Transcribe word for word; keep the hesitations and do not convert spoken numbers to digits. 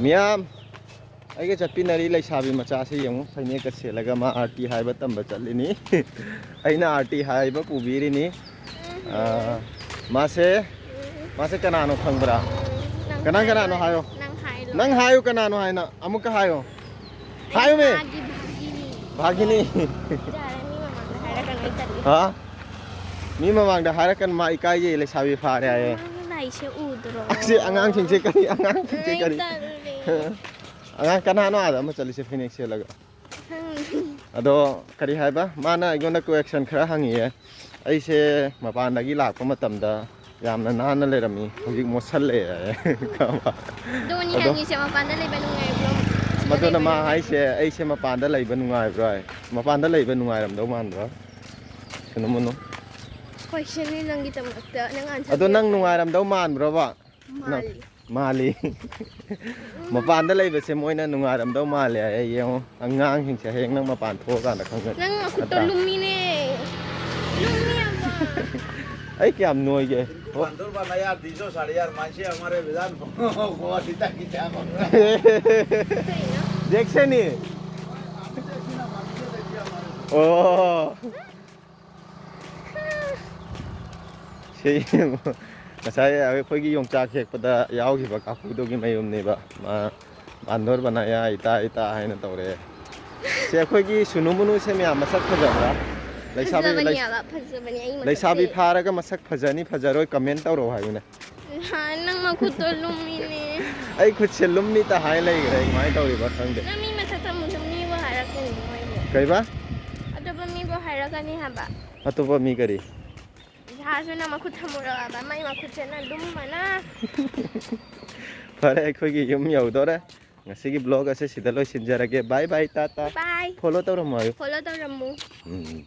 ꯃꯤꯌꯥꯝ, ꯑꯩꯒ ꯆꯠꯄꯤꯟꯅꯔꯤ ꯂꯩꯁꯥꯕꯤ ꯃꯆꯥꯁꯤ ꯌꯦꯡꯉꯨ, ꯐꯅꯦꯛꯀ ꯁꯦꯠꯂꯒ ꯃꯥ ꯑꯥꯔꯇꯤ ꯍꯥꯏꯕ ꯇꯝꯕ ꯆꯠꯂꯤꯅꯤ꯫ ꯑꯩꯅ ꯑꯥꯔꯇꯤ ꯍꯥꯏꯕ ꯄꯨꯕꯤꯔꯤꯅꯤ꯫ ꯑꯥ, ꯃꯥꯁꯦ, ꯃꯥꯁꯦ ꯀꯅꯥꯅꯣ ꯈꯪꯕ꯭ꯔꯥ? ꯅꯪ ꯀꯅꯥ ꯍꯥꯏꯔꯣ꯫ ꯀꯅꯥꯅꯣ ꯍꯥꯏꯌꯣ꯫ ꯅꯪ ꯍꯥꯏꯔꯣ꯫ ꯅꯪ ꯍꯥꯏꯌꯨ ꯀꯅꯥꯅꯣ ꯍꯥꯏꯅ꯫ ꯑꯃꯨꯛꯀ ꯍꯥꯏꯌꯣ꯫ ꯑꯩ ꯍꯥꯏꯌꯨꯃꯦ꯫ ꯃꯥꯒꯤ ꯚꯥꯒꯤꯅꯤ꯫ ꯚꯥꯒꯤꯅꯤ꯫ ꯌꯥꯔꯦ, ꯃꯤ ꯃꯃꯥꯡꯗ ꯍꯥꯏꯔꯛꯀꯅꯨ, ꯑꯩ ꯇꯜꯂꯤ꯫ ꯍꯥ? ꯃꯤ ꯃꯃꯥꯡꯗ ꯍꯥꯏꯔꯛꯀꯅꯨ, ꯃꯥ ꯏꯀꯥꯏꯖꯩ, ꯂꯩꯁꯥꯕꯤ ꯐꯥꯔꯦ ꯍꯥꯏꯌꯦ꯫ ꯃꯃꯥꯡꯗ ꯂꯥꯛꯏꯁꯦ ꯎꯗ꯭ꯔꯣ? ꯑꯁꯤ ꯑꯉꯥꯡꯁꯤꯡꯁꯦ ꯀꯔꯤ, ꯑꯉꯥꯡꯁꯤꯡꯁꯦ ꯑꯩ ꯀꯔꯤ? ꯇꯜꯂꯦ꯫ ꯑꯉꯥꯡ ꯀꯅꯥꯅꯣ ꯑꯥꯗ ꯑꯃ ꯆꯠꯂꯤꯁꯦ ꯐꯅꯦꯛ ꯁꯦꯠꯂꯒ? ꯈꯪꯗꯦ꯫ ꯑꯗꯣ ꯀꯔꯤ ꯍꯥꯏꯕ? ꯃꯥꯅ ꯑꯩꯉꯣꯟꯗ ꯀ꯭ꯋꯦꯛꯁꯟ ꯈꯔ ꯍꯪꯉꯤꯌꯦ꯫ ꯑꯩꯁꯦ ꯃꯄꯥꯟꯗꯒꯤ ꯂꯥꯛꯄ ꯃꯇꯝꯗ ꯌꯥꯝꯅ ꯅꯥꯟꯅ ꯂꯩꯔꯝꯃꯤ, ꯍꯧꯖꯤꯛ ꯃꯣꯠꯁꯜꯂꯛꯑꯦ ꯍꯥꯏꯌꯦ꯫ ꯈꯪꯉꯕ? ꯑꯗꯨꯅꯤ ꯑꯗꯣ ꯍꯪꯉꯤꯁꯦ, ꯃꯄꯥꯟꯗ ꯂꯩꯕ ꯅꯨꯡꯉꯥꯏꯕ꯭ꯔꯣ? ꯁꯤꯗ ꯃꯗꯨꯅ ꯂꯩꯕ ꯃꯥ ꯅꯨꯡꯉꯥꯏꯕ꯭ꯔꯣ? ꯍꯥꯏꯁꯦ, "ꯑꯩꯁꯦ ꯃꯄꯥꯟꯗ ꯂꯩꯕ ꯅꯨꯡꯉꯥꯏꯕ꯭ꯔꯣ?" ꯍꯥꯏ꯫ ꯃꯄꯥꯟꯗ ꯂꯩꯕ ꯅꯨꯡꯉꯥꯏꯔꯝꯗꯧ ꯃꯥꯟꯕ꯭ꯔꯣ? ꯁꯨꯅꯨ ꯃꯨꯅꯨ꯫ ꯀꯣꯏꯁꯟꯅꯤ ꯅꯪꯒꯤꯗꯃꯛꯇ, ꯅꯪ ꯑꯟꯁꯔ ꯑꯗꯣ ꯅꯪ ꯄꯤꯔꯛꯄ꯫ ꯅꯨꯡꯉꯥꯏꯔꯝꯗꯧ ꯃꯥꯟꯕ꯭ꯔꯣꯕ? ꯅꯪ ꯃꯥꯜꯂꯤ꯫ ꯃꯥꯜꯂꯤ꯫ ꯃꯄꯥꯟꯗ ꯂꯩꯕꯁꯦ ꯃꯣꯏꯅ ꯅꯨꯡꯉꯥꯏꯔꯝꯗꯧ ꯃꯥꯜꯂꯦ ꯍꯥꯏꯌꯦ꯫ ꯌꯦꯡꯉꯣ, ꯑꯉꯥꯡꯁꯤꯡꯁꯦ ꯍꯌꯦꯡ ꯅꯪ ꯃꯄꯥꯟ ꯊꯣꯛꯑꯀꯥꯟꯗ ꯈꯪꯒꯅꯤ꯫ ꯅꯪ ꯅꯈꯨꯠꯇꯣ ꯅꯠꯇ꯭ꯔꯥ? ꯂꯨꯝꯃꯤꯅꯦ꯫ ꯂꯨꯝꯃꯤ ꯌꯥꯝꯅ꯫ ꯑꯩ ꯀꯌꯥꯝ ꯅꯣꯏꯒꯦ? ꯍꯣ꯫ बांदर बनाया, दीजो साढ़े यार, मानसी हमारे विधान को सीता की क्या बोल रहा है? ꯀꯩꯅꯣ? ꯖꯦꯛꯁꯟꯅꯤ꯫ ꯑꯣ꯫ ꯁꯤ ꯉꯁꯥꯏ ꯑꯩꯈꯣꯏꯒꯤ ꯌꯣꯡꯆꯥꯛ ꯍꯦꯛꯄꯗ ꯌꯥꯎꯈꯤꯕ ꯀꯥꯡꯕꯨꯗꯨꯒꯤ ꯃꯌꯨꯝꯅꯦꯕ꯫ ꯃꯥ ꯕꯥꯟꯗꯣꯔ ꯕꯅꯥꯌꯥ ꯏꯇꯥ ꯏꯇꯥ ꯍꯥꯏꯅ ꯇꯧꯔꯛꯑꯦ꯫ ꯁꯤ ꯑꯩꯈꯣꯏꯒꯤ ꯁꯨꯅꯨ ꯃꯨꯅꯨꯁꯦ ꯃꯌꯥꯝ ꯃꯁꯛ ꯐꯖꯕ꯭ꯔꯥ? ꯂꯩꯁꯥꯕꯤ, ꯐꯖꯕꯅꯤ ꯂꯩ-, ꯍꯥꯏꯕ, ꯐꯖꯕꯅꯤ꯫ ꯑꯩ ꯂꯩꯁꯥꯕꯤ ꯃꯁꯛꯁꯦ ꯐꯥꯔꯒ ꯃꯁꯛ ꯐꯖꯅꯤ ꯐꯖꯔꯣꯏ ꯀꯃꯦꯟ ꯇꯧꯔꯛꯑꯣ ꯍꯥꯏꯕꯅꯦ꯫ ꯅꯍꯥꯟ ꯅꯪ ꯃꯈꯨꯠꯇꯣ ꯂꯨꯝꯃꯤꯅꯦ꯫ ꯑꯩ ꯈꯨꯠꯁꯦ ꯂꯨꯝꯃꯤ ꯇ ꯍꯥꯏ ꯂꯩꯈ꯭ꯔꯦ, ꯑꯩ ꯀꯃꯥꯏꯅ ꯇꯧꯔꯤꯕ ꯈꯪꯗꯦ꯫ ꯅꯪ ꯃꯤ ꯃꯁꯛ ꯈꯪꯕꯁꯨ ꯃꯤꯕꯨ ꯍꯥꯏꯔꯛꯀꯅꯤ ꯃꯣꯏꯕꯨ꯫ ꯀꯩꯕ? ꯑꯇꯣꯞꯄ ꯃꯤꯕꯨ ꯍꯥꯏꯔꯛꯀꯅꯤ ꯍꯥꯏꯕ꯫ ꯑꯇꯣꯞꯄ ꯃꯤ ꯀꯔꯤ? ꯏꯁꯥꯁꯨ ꯅꯪ ꯃꯈꯨꯠ ꯊꯝꯃꯨꯔꯕ, ꯃꯥꯏ ꯃꯈꯨꯠꯁꯦ ꯅꯪ ꯂꯨꯝꯕꯅ꯫ ꯐꯔꯦ, ꯑꯩꯈꯣꯏꯒꯤ ꯌꯨꯝ ꯌꯧꯗꯣꯔꯦ꯫ ꯉꯁꯤꯒꯤ ꯕ꯭ꯂꯣꯒ ꯑꯁꯦ ꯁꯤꯗ ꯂꯣꯏꯁꯤꯟꯖꯔꯒꯦ꯫ ꯕꯥꯏ ꯕꯥꯏ, ꯇꯥꯇꯥ꯫ ꯕꯥꯏ꯫ ꯐꯣꯂꯣ ꯇꯧꯔꯝꯃꯣ ꯍꯥꯏꯌꯨ꯫ ꯐꯣꯂꯣ ꯇꯧꯔꯝꯃꯨ꯫ ꯎꯝ, ꯎꯝ꯫